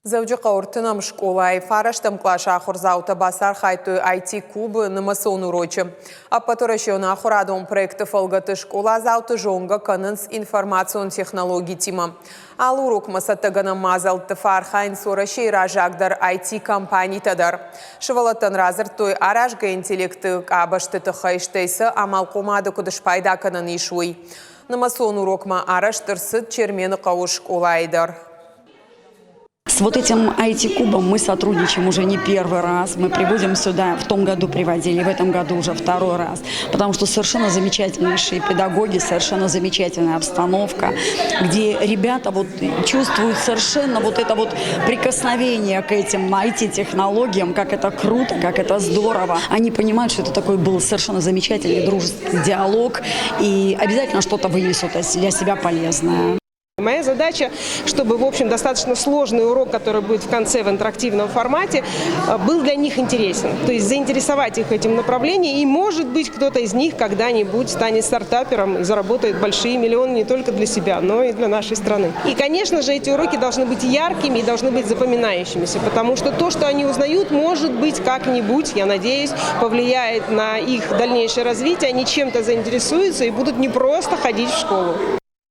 Дзӕуджыхъӕуы ӕртынӕм скъолайы фарӕстӕм къласы ахуырдзаутӕ бацархайдтой IT-кубы нымӕцон урочы. Ӕппӕтуӕрӕсеон ахуырадон проекты фӕлгӕты скъоладзауты зонгӕ кӕнынц информацион технологитимӕ. Алы урокмӕ цӕттӕгӕнӕн мадзӕлтты фӕархайынц Уӕрӕсейы раззагдӕр IT-компанитӕ дӕр. Сывӕллӕттӕн радзырдтой аразгӕ интеллекты къабӕзты тыххӕй, стӕй сӕ амалхъомады куыд спайда кӕнӕн ис, уый. Нымӕцон урокмӕ арӕзт ӕрцыд Чермены хъӕуы скъолайы дӕр. С вот этим IT-кубом мы сотрудничаем уже не первый раз. Мы приводим сюда, в том году приводили, в этом году уже второй раз. Потому что совершенно замечательнейшие педагоги, совершенно замечательная обстановка, где ребята вот чувствуют совершенно вот это вот прикосновение к этим IT-технологиям, как это круто, как это здорово. Они понимают, что это такой был совершенно замечательный дружеский диалог и обязательно что-то вынесут для себя полезное. Моя задача, чтобы, в общем, достаточно сложный урок, который будет в конце в интерактивном формате, был для них интересен. То есть заинтересовать их этим направлением, и, может быть, кто-то из них когда-нибудь станет стартапером и заработает большие миллионы не только для себя, но и для нашей страны. И, конечно же, эти уроки должны быть яркими и должны быть запоминающимися, потому что то, что они узнают, может быть, как-нибудь, я надеюсь, повлияет на их дальнейшее развитие, они чем-то заинтересуются и будут не просто ходить в школу.